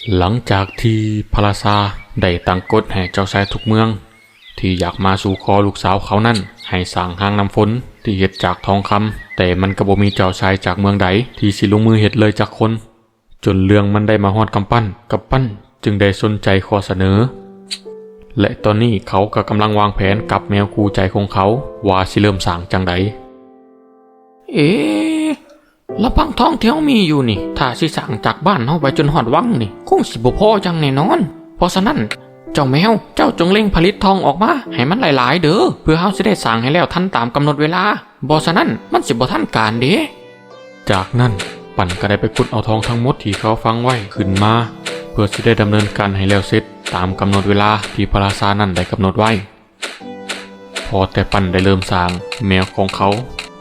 ຫຼັງຈາກທີ່ພະລາຊາໄດ້ຕັ້ງກົດໃຫ້ເຈົ້າຊາຍທຸກເມືອງ ທີ່ຢາກມາສູ່ຂໍລູກສາວເຂົານັ້ນ ໃຫ້ສ້າງຮາງນ້ຳຝົນທີ່ເຮັດຈາກທອງຄຳ, ແຕ່ມັນກໍບໍ່ມີເຈົ້າຊາຍຈາກເມືອງໃດທີ່ຊິລົງມືເຮັດເລີຍຈັກຄົນ, ຈົນເລື່ອງມັນໄດ້ມາຮອດກຳປັ່ນ, ກຳປັ່ນຈຶ່ງໄດ້ສົນໃຈຂໍ້ສະເໜີ ແລະ ຕອນນີ້ເຂົາກໍກຳລັງວາງແຜນກັບແມວຄູ່ໃຈຂອງເຂົາວ່າຊິເລີ່ມສ້າງຈັ່ງໃດ. ເອ ລຳພັງທອງທີ່ເຮົາມີຢູ່ນີ້ ຖ້າຊິສ້າງຈາກບ້ານເຮົາໄປຈົນຮອດວັງນີ້ ຄົງຊິບໍ່ພໍຢ່າງແນ່ນອນ. ເພາະສະນັ້ນ ເຈົ້າແມວ ເຈົ້າຈົ່ງເລັ່ງຜະລິດທອງອອກມາໃຫ້ມັນຫຼາຍໆເດີ ເພື່ອເຮົາຊິໄດ້ສ້າງໃຫ້ແລ້ວທັນຕາມກຳນົດເວລາ. ບໍ່ສະນັ້ນມັນຊິບໍ່ທັນການເດ້. ຈາກນັ້ນ ປັ້ນກໍໄດ້ໄປຂຸດເອົາທອງທັງໝົດທີ່ເຂົາຝັງໄວ້ຂຶ້ນມາ ເພື່ອຊິໄດ້ດຳເນີນການໃຫ້ແລ້ວເສັດຕາມກຳນົດເວລາທີ່ພະລາຊານັ້ນໄດ້ກຳນົດໄວ້. ພໍແຕ່ປັ້ນໄດ້ເລີ່ມສ້າງ, ແມວຂອງເຂົາ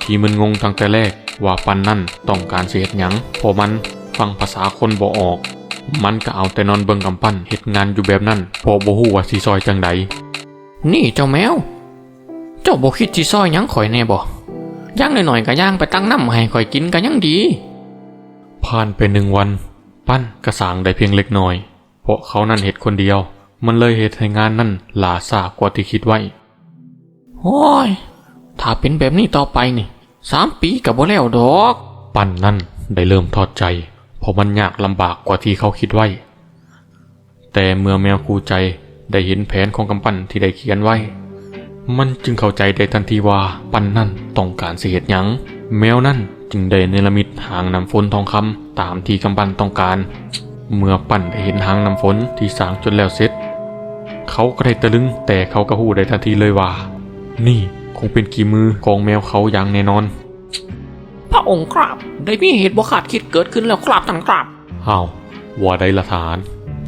ທີ່ມຶນງົງຕັ້ງແຕ່ແລກວ່າປັ້ນນັ້ນຕ້ອງການຊິເຮັດຫຍັງ, ເພາະມັນຟັງພາສາຄົນບໍ່ອອກ, ມັນກໍເອົາແຕ່ນອນເບິ່ງກຳປັ່ນເຮັດງານຢູ່ແບບນັ້ນ ເພາະບໍ່ຮູ້ວ່າຊິຊ່ອຍຈັ່ງໃດ. ນີ້ເຈົ້າແມວ, ເຈົ້າບໍ່ຄິດຊິຊ່ອຍຫຍັງຂ້ອຍແດ່ບໍ່? ຢ່າງໜ້ອຍໆກໍຍ່າງໄປຕັກນ້ຳໃຫ້ຂ້ອຍກິນກໍຍັງດີ. ຜ່ານໄປໜຶ່ງວັນ, ປັ້ນກໍສ້າງໄດ້ພຽງເລັກນ້ອຍ. ເພາະເຂົານັ້ນເຮັດຄົນດຽວ, ມັນເລີຍເຮັດໃຫ້ງານນັ້ນຫຼ້າຊ້າກວ່າທີ່ຄິດໄວ້. ໂອ້ຍ, ຖ້າເປັນແບບນີ້ຕໍ່ໄປນີ້, ສາມປີກໍບໍ່ແລ້ວດອກ. ປັ້ນນັ້ນໄດ້ເລີ່ມຖອດໃຈ, ເພາະມັນຍາກລຳບາກກວ່າທີ່ເຂົາຄິດໄວ້. ແຕ່ເມື່ອແມວຄູ່ໃຈໄດ້ເຫັນແຜນຂອງກຳປັ່ນທີ່ໄດ້ຂຽນໄວ້, ມັນຈຶ່ງເຂົ້າໃຈໄດ້ທັນທີວ່າປັ້ນນັ້ນຕ້ອງການຊິເຮັດຫຍັງ. ແມວນັ້ນຈຶ່ງໄດ້ເນລະມິດຮາງນ້ຳຝົນທອງຄຳຕາມທີ່ກຳປັ່ນຕ້ອງການ. ເມື່ອປັ້ນໄດ້ເຫັນຮາງນ້ຳຝົນທີ່ສ້າງຈົນແລ້ວເສັດ, ເຂົາກໍໄດ້ຕະລຶງ, ແຕ່ເຂົາກໍຮູ້ໄດ້ທັນທີເລີຍວ່າ ນີ້ຄົງເປັນຂີ້ມືຂອງແມວເຂົາຢ່າງແນ່ນອນ. ພະອົງຄາບ, ໄດ້ມີເຫດບໍ່ຄາດຄິດເກີດຂຶ້ນແລ້ວຄາບທ່ານຄາບ. ອ້າວ, ວ່າໃດລະທະຫານ?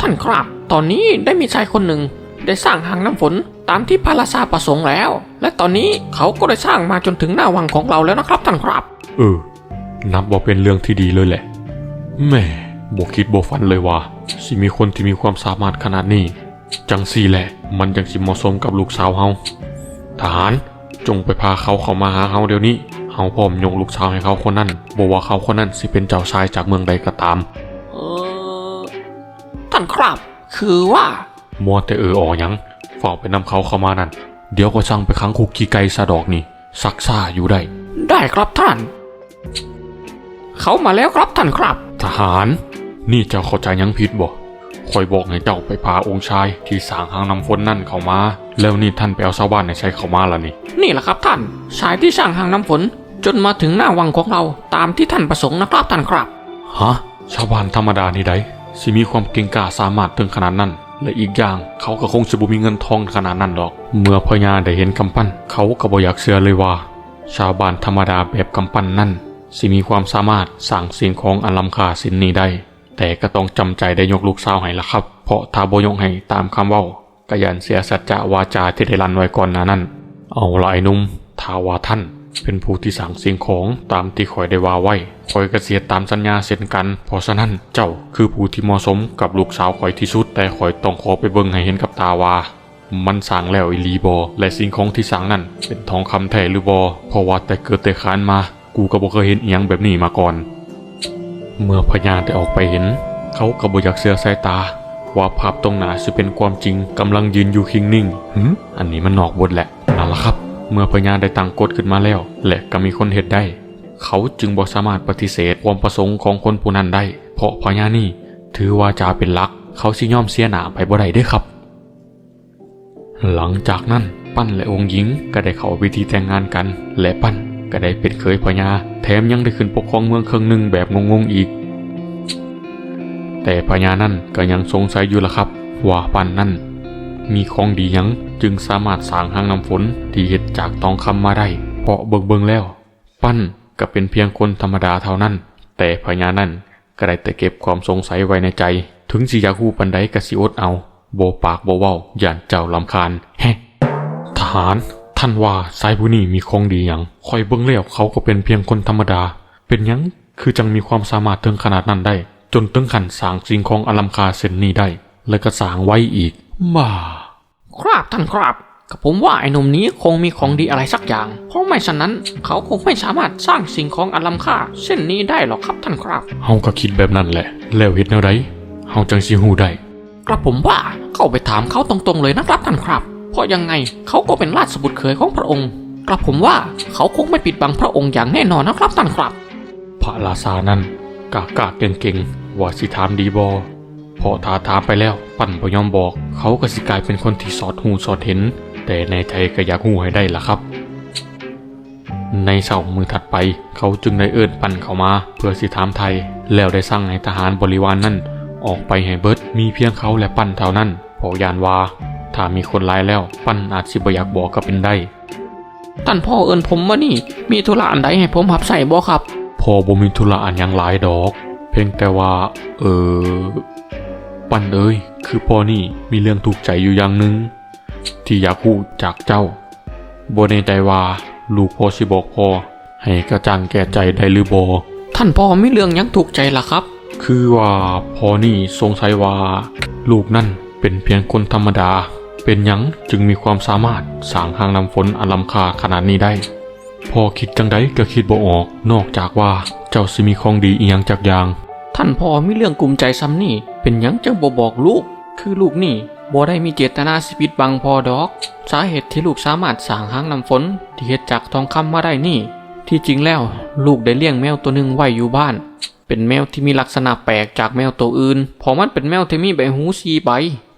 ທ່ານຄາບ, ຕອນນີ້ໄດ້ມີຊາຍຄົນໜຶ່ງໄດ້ສ້າງຮາງນ້ຳຝົນຕາມທີ່ພະລາຊາປະສົງແລ້ວ, ແລະ ຕອນນີ້ເຂົາກໍໄດ້ສ້າງມາຈົນເຖິງໜ້າວັງຂອງເຮົາແລ້ວນະຄາບທ່ານຄາບ. ເອີ, ນັບວ່າເປັນເລື່ອງທີ່ດີເລີຍແຫຼະ. ແໝ່, ບໍ່ຄິດບໍ່ຝັນເລີຍວ່າຊິມີຄົນທີ່ມີຄວາມສາມາດຂະໜາດນີ້. ຈັ່ງຊີ້ແຫຼະ ມັນຈັ່ງຊິເໝາະສົມກັບລູກສາວເຮົາ. ທະຫານ, ຈົ່ງໄປພາເຂົາເຂົ້າມາຫາເຮົາດຽວນີ້. ເຮົາພ້ອມຍົກລູກສາວໃຫ້ເຂົາຄົນນັ້ນ, ບໍ່ວ່າເຂົາຄົນນັ້ນຊິເປັນເຈົ້າຊາຍຈາກເມືອງໃດກໍຕາມ. ເອີ, ທ່ານຄາບ, ຄືວ່າ. ມັວແຕ່ເອີອໍຫຍັງ? ຟ້າວໄປນຳເຂົາເຂົ້າມານັ້ນ. ດຽວຂ້ອຍສັ່ງໄປຂັງຄຸກຂີ້ໄກ່ຊະດອກນີ້. ຊັກຊ້າຢູ່ໄດ້. ໄດ້ຄາບທ່ານ. ເຂົາມາແລ້ວຄາບທ່ານຄາບ. ທະຫານ, ນີ້ເຈົ້າເຂົ້າໃຈຫຍັງຜິດບໍ? ຂ້ອຍບອກໃຫ້ເຈົ້າໄປພາອົງຊາຍທີ່ສ້າງຮາງນ້ຳຝົນນັ້ນເຂົ້າມາ, ແລ້ວນີ້ທ່ານໄປເອົາຊາວບ້ານໃນໃສເຂົ້າມາລະນີ້? ນີ້ລະຄາບທ່ານ, ຊາຍທີ່ສ້າງຮາງນ້ຳຝົນຈົນມາເຖິງໜ້າວັງຂອງເຮົາຕາມທີ່ທ່ານປະສົງນະຄາບທ່ານຄາບ. ຮະ? ຊາວບ້ານທຳມະດານີ້ໃດ໋ ຊິມີຄວາມເກັ່ງກ້າສາມາດເຖິງຂະໜາດນັ້ນ? ແລະ ອີກຢ່າງ ເຂົາກໍຄົງຊິບໍ່ມີເງິນທອງຂະໜາດນັ້ນດອກ. ເມື່ອພະຍາໄດ້ເຫັນກຳປັ່ນ, ເຂົາກໍບໍ່ຢາກເຊື່ອເລີຍວ່າ ຊາວບ້ານທຳມະດາແບບກຳປັ່ນນັ້ນ ຊິມີຄວາມສາມາດສ້າງສິ່ງຂອງອັນລ້ຳຄ່າເຊັ່ນນີ້ໄດ້. ແຕ່ກໍຕ້ອງຈຳໃຈໄດ້ຍົກລູກສາວໃຫ້ລະຄັບ, ເພາະຖ້າບໍ່ຍົກໃຫ້ຕາມຄຳເວົ້າ, ກໍຢ້ານເສຍສັດຈະວາຈາທີ່ໄດ້ລັນໄວ້ກ່ອນໜ້ານັ້ນ. ເອົາລະ ອ້າຍໜຸ່ມ, ຖ້າວ່າທ່ານເປັນຜູ້ທີ່ສ້າງສິ່ງຂອງຕາມທີ່ຂ້ອຍໄດ້ວ່າໄວ້, ຂ້ອຍກໍຊິເຮັດຕາມສັນຍາເຊັ່ນກັນ. ເພາະສະນັ້ນ, ເຈົ້າຄືຜູ້ທີ່ເໝາະສົມກັບລູກສາວຂ້ອຍທີ່ສຸດ. ແຕ່ຂ້ອຍຕ້ອງຂໍໄປເບິ່ງໃຫ້ເຫັນກັບຕາວ່າ ມັນສ້າງແລ້ວອີ່ຫຼີບໍ່ ແລະ ສິ່ງຂອງທີ່ສ້າງນັ້ນເປັນທອງຄຳແທ້ຫຼືບໍ່, ເພາະວ່າແຕ່ເກີດແຕ່ຄານມາ ກູກໍບໍ່ເຄີຍເຫັນອີ່ຫຍັງແບບນີ້ມາກ່ອນ. ເມື່ອພະຍາໄດ້ອອກໄປເຫັນ, ເຂົາກໍບໍ່ຢາກເຊື່ອສາຍຕາວ່າພາບຕົງໜ້າຊິເປັນຄວາມຈິງ, ກຳລັງຢືນຢູ່ຄິງນິ້ງ. ຫື? ອັນນີ້ມັນນອກບົດແຫຼະ. ນັ້ນລະຄັບ, ເມື່ອພະຍາໄດ້ຕັ້ງກົດຂຶ້ນມາແລ້ວ ແລະ ກໍມີຄົນເຮັດໄດ້, ເຂົາຈຶ່ງບໍ່ສາມາດປະຕິເສດຄວາມປະສົງຂອງຄົນຜູ້ນັ້ນໄດ້, ເພາະພະຍານີ້ຖືວາຈາເປັນຫຼັກ, ເຂົາຊິຍອມເສຍໜ້າໄປບໍ່ໄດ້ເດ້ຄັບ. ຫຼັງຈາກນັ້ນ, ປັ້ນ ແລະ ອົງຍິງກໍໄດ້ເຂົ້າພິທີແຕ່ງງານກັນ ແລະ ປັ້ນກໍໄດ້ເປັນເຂີຍພະຍາ, ແຖມຍັງໄດ້ຂຶ້ນປົກຄອງເມືອງເຄິ່ງໜຶ່ງແບບງົງໆອີກ. ແຕ່ພະຍານັ້ນກໍຍັງສົງໄສຢູ່ລະຄັບວ່າປັ້ນນັ້ນມີຂອງດີຫຍັງຈຶ່ງສາມາດສ້າງຮາງນ້ຳຝົນທີ່ເຮັດຈາກທອງຄຳມາໄດ້, ເພາະເບິ່ງໆແລ້ວ ປັ້ນກໍເປັນພຽງຄົນທຳມະດາເທົ່ານັ້ນ. ແຕ່ພະຍານັ້ນ ກໍໄດ້ແຕ່ເກັບຄວາມສົງໄສໄວ້ໃນໃຈ, ເຖິງຊິຢາກຮູ້ປານໃດກໍຊິອົດເອົາ, ບໍ່ປາກບໍ່ເວົ້າ, ຢ້ານເຈົ້າລຳຄານ. ແຮະ! ທະຫານ, ທ່ານວ່າຊາຍຜູ້ນີ້ມີຂອງດີຫຍັງ? ຂ້ອຍເບິ່ງແລ້ວເຂົາກໍເປັນພຽງຄົນທຳມະດາ, ເປັນຫຍັງຄືຈັ່ງມີຄວາມສາມາດເຖິງຂະໜາດນັ້ນໄດ້, ຈົນເຖິງຂັ້ນສ້າງສິ່ງຂອງອັນລ້ຳຄ່າເຊັ່ນນີ້ໄດ້, ແລະກໍສ້າງໄວອີກ? ບ້າ! ຄາບທ່ານຄາບ, ກະຜົມວ່າໄອ້ໜຸ່ມນີ້ຄົງມີຂອງດີອະໄລສັກຢ່າງ, ເພາະໄມ່ຊັ້ນນັ້ນເຂົາຄົງໄມ່ສາມາດສ້າງສິ່ງຂອງອັນລ້ຳຄ່າເຊັ່ນນີ້ໄດ້ຫຼອກຄາບທ່ານຄາບ. ເຮົາກະຄິດແບບນັ້ນແຫຼະ, ແລ້ວເຮັດແນວໃດ ເຮົາຈັ່ງຊິຮູ້ໄດ້? ກະຜົມວ່າເຂົ້າໄປຖາມເຂົາຕົງໆເລີຍນະຄັບທ່ານຄັບ, ເພາະຍັງໄງເຂົາກໍເປັນລາຊະບຸດເຂີຍຂອງພະອົງ. ກະຜົມວ່າເຂົາຄົງໄມ່ປິດບັງພະອົງຢ່າງແນ່ນອນນະຄັບທ່ານຄັບ. ພະລາຊານັ້ນກະກະເກັ່ງໆວ່າຊິຖາມດີບໍ່, ເພາະຖ້າຖາມໄປແລ້ວປັ້ນບໍ່ຍອມບອກ ເຂົາກໍຊິກາຍເປັນຄົນທີ່ສອດຮູ້ສອດເຫັນ, ແຕ່ແນ່ໃຈກໍຢາກຮູ້ໃຫ້ໄດ້ລະຄັບ. ໃນເຊົ້າມື້ຖັດໄປ ເຂົາຈຶ່ງໄດ້ເອີ້ນປັ້ນເຂົ້າມາເພື່ອຊິຖາມໄຖ່ ແລ້ວໄດ້ສັ່ງໃຫ້ທະຫານບໍລິວານນັ້ນອອກໄປໃຫ້ເບິດ, ມີພຽງເຂົາ ແລະ ປັ້ນເທົ່ານັ້ນ, ເພາະຢ້ານວ່າຖ້າມີຄົນຫຼາຍແລ້ວ ປັ້ນອາດຊິບໍ່ຢາກບອກກໍເປັນໄດ້. ທ່ານພໍ່ເອີ້ນຜົມມານີ້ ມີທຸລະອັນໃດໃຫ້ຜົມຮັບໃຊ້ບໍ່ຄັບ? ພໍ່ບໍ່ມີທຸລະອັນຫຍັງຫຼາຍດອກ, ພຽງແຕ່ວ່າ ເອີ ປັ້ນເອີຍ, ຄືພໍ່ນີ້ມີເລື່ອງທຸກໃຈຢູ່ຢ່າງໜຶ່ງ ທີ່ຢາກຮູ້ຈາກເຈົ້າ. ບໍ່ແນ່ໃຈວ່າລູກພໍຊິບອກພໍ່ໃຫ້ກະຈ່າງແກ່ໃຈໄດ້ຫຼືບໍ່? ທ່ານພໍ່ມີເລື່ອງຫຍັງທຸກໃຈລະຄັບ? ຄືວ່າພໍ່ນີ້ສົງໄສວ່າລູກນັ້ນເປັນພຽງຄົນທຳມະດາ, ເປັນຫຍັງຈຶ່ງມີຄວາມສາມາດສ້າງຮາງນ້ຳຝົນອັນລ້ຳຄ່າຂະໜາດນີ້ໄດ້? ພໍ່ຄິດຈັ່ງໃດກໍຄິດບໍ່ອອກ, ນອກຈາກວ່າເຈົ້າຊິມີຂອງດີອີ່ຫຍັງຈັກຢ່າງ. ທ່ານພໍ່ມີເລື່ອງກຸ້ມໃຈຊ່ຳນີ້ ເປັນຫຍັງຈຶ່ງບໍ່ບອກລູກ? ຄືລູກນີ້ບໍ່ໄດ້ມີເຈດຕະນາຊິປິດບັງພໍ່ດອກ. ສາເຫດທີ່ລູກສາມາດສ້າງຮາງນ້ຳຝົນທີ່ເຮັດຈາກທອງຄຳມາໄດ້ນີ້, ທີ່ຈິງແລ້ວລູກໄດ້ລ້ຽງແມວໂຕໜຶ່ງໄວ້ຢູ່ບ້ານ. ເປັນແມວທີ່ມີລັກສະນະແປກຈາກແມວໂຕອື່ນ, ເພາະມັນເປັນແມວທີ່ມີໃບຫູສີ່ໃບ,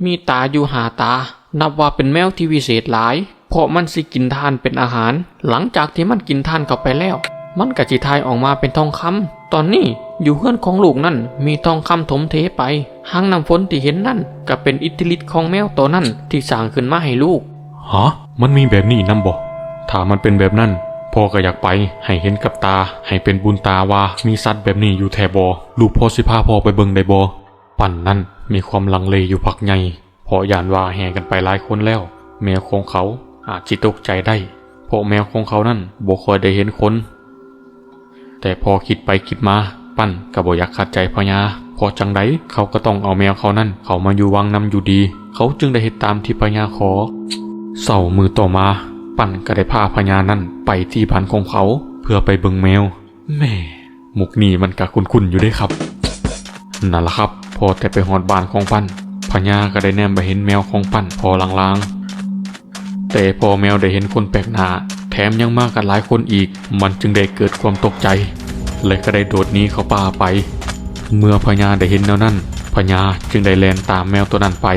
ມີຕາຢູ່ຫ້າຕາ, ນັບວ່າເປັນແມວທີ່ວິເສດຫຼາຍ. ເພາະມັນຊິກິນຖ່ານເປັນອາຫານ. ຫຼັງຈາກທີ່ມັນກິນຖ່ານເຂົ້າໄປແລ້ວ, ມັນກະຊິຖ່າຍອອກມາເປັນທອງຄຳ. ຕອນນີ້ຢູ່ເຮືອນຂອງລູກນັ້ນມີທອງຄຳຖົມເທໄປ. ຮາງນ້ຳຝົນທີ່ເຫັນນັ້ນກະເປັນອິດທິລິດຂອງແມວໂຕນັ້ນທີ່ສ້າງຂຶ້ນມາໃຫ້ລູກ. ຫະ? ມັນມີແບບນີ້ນຳບໍ? ຖ້າມັນເປັນແບບນັ້ນ, ພໍ່ກະຢາກໄປໃຫ້ເຫັນກັບຕາ, ໃຫ້ເປັນບຸນຕາວ່າມີສັດແບບນີ້ຢູ່ແທ້ບໍ? ລູກພໍຊິພາພໍ່ໄປເບິ່ງໄດ້ບໍ? ປັ້ນນັ້ນມີຄວາມລັງເລຢູ່ພັກໃຫຍ່. ເພາະຢ້ານວ່າແຫ່ກັນໄປຫຼາຍຄົນແລ້ວ, ແມວຂອງເຂົາອາດຊິຕົກໃຈໄດ້, ເພາະແມວຂອງເຂົານັ້ນບໍ່ຄ່ອຍໄດ້ເຫັນຄົນ. ແຕ່ພໍຄິດໄປຄິດມາ, ປັ້ນກໍບໍ່ຢາກຂັດໃຈພະຍາ, ເພາະຈັ່ງໃດເຂົາກໍຕ້ອງເອົາແມວເຂົານັ້ນເຂົ້າມາຢູ່ວັງນຳຢູ່ດີ. ເຂົາຈຶ່ງໄດ້ເຮັດຕາມທີ່ພະຍາຂໍ. ເຊົ້າມື້ຕໍ່ມາ, ປັ້ນກໍໄດ້ພາພະຍານັ້ນໄປທີ່ບ້ານຂອງເຂົາເພື່ອໄປເບິ່ງແມວ. ແໝ່, ມຸກນີ້ມັນກະຄຸ້ນໆຢູ່ເດ້ຄັບ. ນັ້ນລະຄັບ, ພໍແຕ່ໄປຮອດບ້ານຂອງປັ້ນ, ພະຍາກໍໄດ້ແນມມາເຫັນແມວຂອງປັ້ນພໍລາງໆ. ແຕ່ພໍແມວໄດ້ເຫັນຄົນແປກໜ້າ, ແຖມຍັງມາກັນຫຼາຍຄົນອີກ, ມັນຈຶ່ງໄດ້ເກີດຄວາມຕົກໃຈ ແລະ ກໍໄດ້ໂດດໜີເຂົ້າປ່າໄປ. ເມື່ອພະຍາໄດ້ເຫັນແນວນັ້ນ, ພະຍາຈຶ່ງໄດ້ແລ່ນຕາມແມວໂຕນັ້ນໄປ.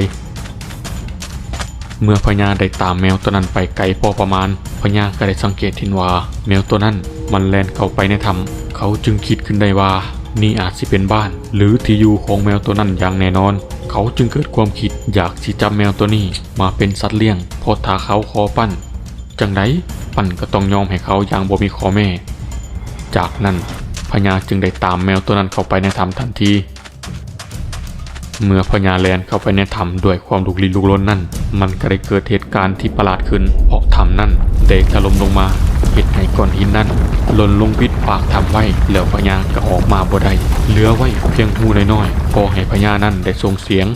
ເມື່ອພະຍາໄດ້ຕາມແມວໂຕນັ້ນໄປໄກພໍປະມານ, ພະຍາກໍໄດ້ສັງເກດເຫັນວ່າແມວໂຕນັ້ນມັນແລ່ນເຂົ້າໄປໃນຖ້ຳ. ເຂົາຈຶ່ງຄິດຂຶ້ນໄດ້ວ່ານີ້ອາດຊິເປັນບ້ານ ຫຼື ທີ່ຢູ່ຂອງແມວໂຕນັ້ນຢ່າງແນ່ນອນ. ເຂົາຈຶ່ງເກີດຄວາມຄິດຢາກຊິຈັບແມວໂຕນີ້ມາເປັນສັດລ້ຽງ, ເພາະຖ້າເຂົາຂໍປັ້ນຈັ່ງໃດ, ປັ້ນກໍຕ້ອງຍອມໃຫ້ເຂົາຢ່າງບໍ່ມີຂໍ້ແມ້. ຈາກນັ້ນ, ພະຍາຈຶ່ງໄດ້ຕາມແມວໂຕນັ້ນເຂົ້າໄປໃນຖ້ຳທັນທີ. ເມື່ອພະຍາແລ່ນເຂົ້າໄປໃນຖ້ຳດ້ວຍຄວາມລຸກລີລຸກລົນນັ້ນ, ມັນກໍໄດ້ເກີດເຫດການທີ່ປະຫຼາດຂຶ້ນ, ເພາະຖ້ຳນັ້ນແຕກຖະຫຼົ່ມລົງມາ, ເຮັດໃຫ້ກ້ອນຫີນນັ້ນຫຼົ່ນລົງປິດປາກຖ້ຳໄວ້, ແລ້ວພະຍາກໍອອກມາບໍ່ໄດ້, ເຫຼືອໄວ້ພຽງຮູນ້ອຍໆ ພໍໃຫ້ພະຍານັ້ນໄດ້ສົ່ງສຽງ.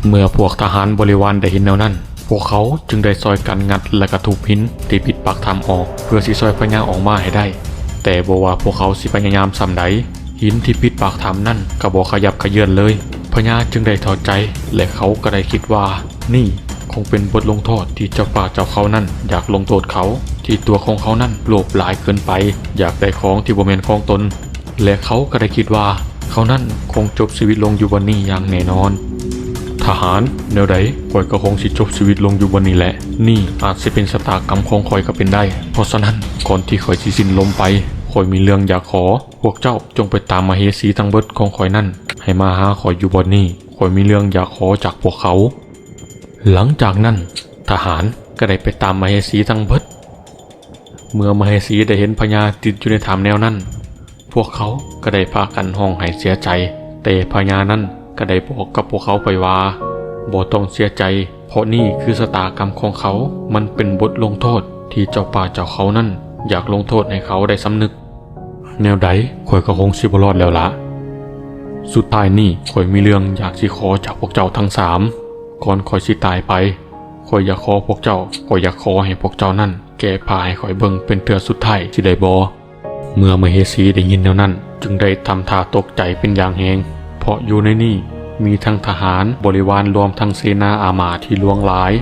ເມື່ອພວກທະຫານບໍລິວານໄດ້ເຫັນແນວນັ້ນ, ພວກເຂົາຈຶ່ງໄດ້ຊ່ອຍກັນງັດ ແລະ ກະທຸບຫີນທີ່ປິດປາກຖ້ຳອອກ ເພື່ອຊິຊ່ອຍພະຍາອອກມາໃຫ້ໄດ້. ແຕ່ບໍ່ວ່າພວກເຂົາຊິພະຍາຍາມສ່ຳໃດ, ຫີນທີ່ປິດປາກຖ້ຳນັ້ນກໍບໍ່ຂະຫຍັບຂະເຍືອນເລີຍ. ພະຍາຈຶ່ງໄດ້ທໍ້ໃຈ ແລະ ເຂົາກໍໄດ້ຄິດວ່ານີ້ຄົງເປັນບົດລົງໂທດທີ່ເຈົ້າປ່າເຈົ້າເຂົານັ້ນຢາກລົງໂທດເຂົາ, ທີ່ຕົວຂອງເຂົານັ້ນໂລບຫຼາຍເກີນໄປ, ຢາກໄດ້ຂອງທີ່ບໍ່ແມ່ນຂອງຕົນ. ແລະ ເຂົາກໍໄດ້ຄິດວ່າເຂົານັ້ນຄົງຈົບຊີວິດລົງຢູ່ບ່ອນນີ້ຢ່າງແນ່ນອນ. ທະຫານ, ແນວໃດຂ້ອຍກໍຄົງຊິຈົບຊີວິດລົງຢູ່ບ່ອນນີ້ແຫຼະ. ນີ້ອາດຊິເປັນຊະຕາກຳຂອງຂ້ອຍກໍເປັນໄດ້. ເພາະສະນັ້ນ, ກ່ອນທີ່ຂ້ອຍຊິສິ້ນລົມໄປ, ຂ້ອຍມີເລື່ອງຢາກຂໍ. ພວກເຈົ້າຈົ່ງໄປຕາມມະເຫສີທັງເບິດຂອງຂ້ອຍນັ້ນໃຫ້ມາຫາຂ້ອຍຢູ່ບ່ອນນີ້. ຂ້ອຍມີເລື່ອງຢາກຂໍຈາກພວກເຂົາ. ຫຼັງຈາກນັ້ນ, ທະຫານກໍໄດ້ໄປຕາມມະເຫສີທັງເບິດ. ເມື່ອມະເຫສີໄດ້ເຫັນພະຍາຕິດຢູ່ໃນຖ້ຳແນວນັ້ນ, ພວກເຂົາກໍໄດ້ພາກັນຮ້ອງໄຫ້ເສຍໃຈ, ແຕ່ພະຍານັ້ນກໍໄດ້ບອກກັບພວກເຂົາໄປວ່າ ບໍ່ຕ້ອງເສຍໃຈ, ເພາະນີ້ຄືຊະຕາກຳຂອງເຂົາ, ມັນເປັນບົດລົງໂທດທີ່ເຈົ້າປ່າເຈົ້າເຂົານັ້ນຢາກລົງໂທດໃຫ້ເຂົາໄດ້ສຳນຶກ. ແນວໃດຂ້ອຍກໍຄົງຊິບໍ່ລອດແລ້ວລະ. ສຸດທ້າຍນີ້ຂ້ອຍມີເລື່ອງຢາກຊິຂໍຈາກພວກເຈົ້າທັງສາມ. ກ່ອນຂ້ອຍຊິຕາຍໄປ, ຂ້ອຍຢາກຂໍພວກເຈົ້າ, ຂ້ອຍຢາກຂໍໃຫ້ພວກເຈົ້ານັ້ນແກ້ຜ້າໃຫ້ຂ້ອຍເບິ່ງເປັນເທື່ອສຸດທ້າຍ ຊິໄດ້ບໍ່? ເມື່ອມະເຫສີໄດ້ຍິນແນວນັ້ນ ຈຶ່ງໄດ້ທຳທ່າຕົກໃຈເປັນຢ່າງແຮງ ເພາະຢູ່ໃນນີ້ມີທັງທະຫານບໍລິວານ ລວມທັງເສນາອາມາທີ່ຫຼວງຫຼາຍ.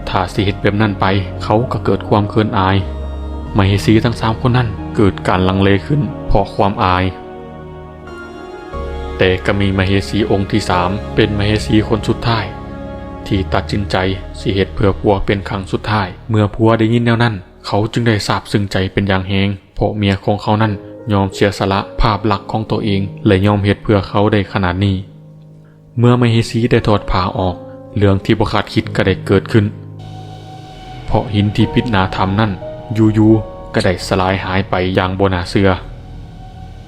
ຖ້າຊິເຮັດແບບນັ້ນໄປ ເຂົາກໍເກີດຄວາມເຂີນອາຍ. ມະເຫສີທັງສາມຄົນນັ້ນເກີດການລັງເລຂຶ້ນເພາະຄວາມອາຍ. ແຕ່ກໍມີມະເຫສີອົງທີສາມ ເປັນມະເຫສີຄົນສຸດທ້າຍ ທີ່ຕັດສິນໃຈຊິເຮັດເພື່ອຜົວເປັນຄັ້ງສຸດທ້າຍ. ເມື່ອຜົວໄດ້ຍິນແນວນັ້ນ ເຂົາຈຶ່ງໄດ້ຊາບຊຶ້ງໃຈເປັນຢ່າງແຮງ ເພາະເມຍຂອງເຂົານັ້ນຍອມເສຍສະຫຼະພາບລັກຂອງຕົວເອງ ແລະ ຍອມເຮັດເພື່ອເຂົາໄດ້ຂະໜາດນີ້. ເມື່ອມະເຫສີໄດ້ຖອດຜ້າອອກ ເລື່ອງທີ່ບໍ່ຄາດຄິດກໍໄດ້ເກີດຂຶ້ນ ເພາະຫີນທີ່ປິດໜ້າຖ້ຳນັ້ນ ຢູ່ໆກໍໄດ້ສະຫຼາຍຫາຍໄປຢ່າງບໍ່ໜ້າເຊື່ອ.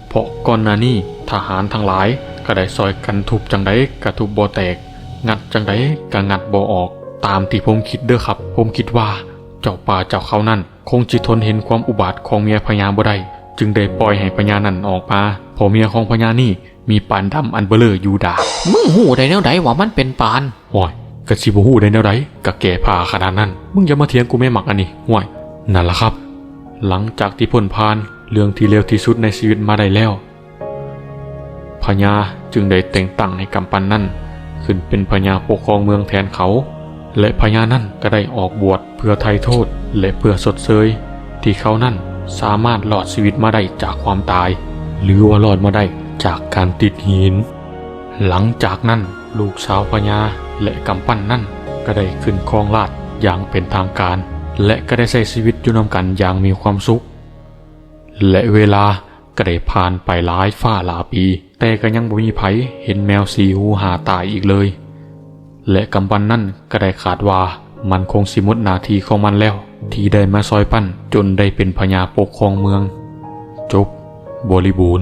ເພາະກ່ອນໜ້ານີ້ທະຫານທັງຫຼາຍກໍໄດ້ຊ່ອຍກັນທຸບຈັ່ງໃດກໍທຸບບໍ່ແຕກ, ງັດຈັ່ງໃດກໍງັດບໍ່ອອກ. ຕາມທີ່ຜົມຄິດເດີຄັບ, ຜົມຄິດວ່າເຈົ້າປ່າເຈົ້າເຂົານັ້ນ ຄົງຊິທົນເຫັນຄວາມອຸບາດຂອງເມຍພະຍາບໍ່ໄດ້, ຈຶ່ງໄດ້ປ່ອຍໃຫ້ພະຍານັ້ນອອກມາ. ເພາະເມຍຂອງພະຍານີ້ມີປານດຳອັນເບີເລີຢູ່ດາກ. ມຶງຮູ້ໄດ້ແນວໃດວ່າມັນເປັນປານ? ໂອ້ຍ, ກະຊິບໍ່ຮູ້ໄດ້ແນວໃດ, ກະແກ້ຜ້າຂະໜາດນັ້ນ. ມຶງຢ່າມາຖຽງກູແມ້ມັກອັນນີ້. ໂອ້ຍ, ນັ້ນລະຄັບ. ຫຼັງຈາກທີ່ພົ້ນຜ່ານເລື່ອງທີ່ເລວທີ່ສຸດໃນຊີວິດມາໄດ້ແລ້ວ, ພະຍາຈຶ່ງໄດ້ແຕ່ງຕັ້ງໃຫ້ກຳປັ່ນນັ້ນຂຶ້ນເປັນພະຍາປົກຄອງເມືອງແທນເຂົາ ແລະ ພະຍານັ້ນກໍໄດ້ອອກບວດເພື່ອໄຖ່ໂທດ ແລະ ເພື່ອຊົດເຊີຍທີ່ເຂົານັ້ນສາມາດລອດຊີວິດມາໄດ້ຈາກຄວາມຕາຍ ຫຼືວ່າລອດມາໄດ້ຈາກການຕິດຫີນ. ຫຼັງຈາກນັ້ນ ລູກສາວພະຍາ ແລະ ກຳປັ່ນນັ້ນກໍໄດ້ຂຶ້ນຄອງລາດຢ່າງເປັນທາງການ ແລະ ກໍໄດ້ໃຊ້ຊີວິດຢູ່ນຳກັນຢ່າງມີຄວາມສຸກ ແລະ ເວລາ ກໍໄດ້ຜ່ານໄປຫຼາຍຟ້າຫຼາຍປີ, ແຕ່ກໍຍັງບໍ່ມີໃຜເຫັນແມວສີ່ຫູຫ້າຕາອີກເລີຍ ແລະ ກຳປັ່ນນັ້ນກໍໄດ້ຄາດວ່າມັນຄົງຊິໝົດໜ້າທີ່ຂອງມັນແລ້ວ ທີ່ໄດ້ມາຊ່ອຍປັ່ນຈົນໄດ້ເປັນພະຍາປົກຄອງເມືອງ. ຈົບ ບໍລິບູນ.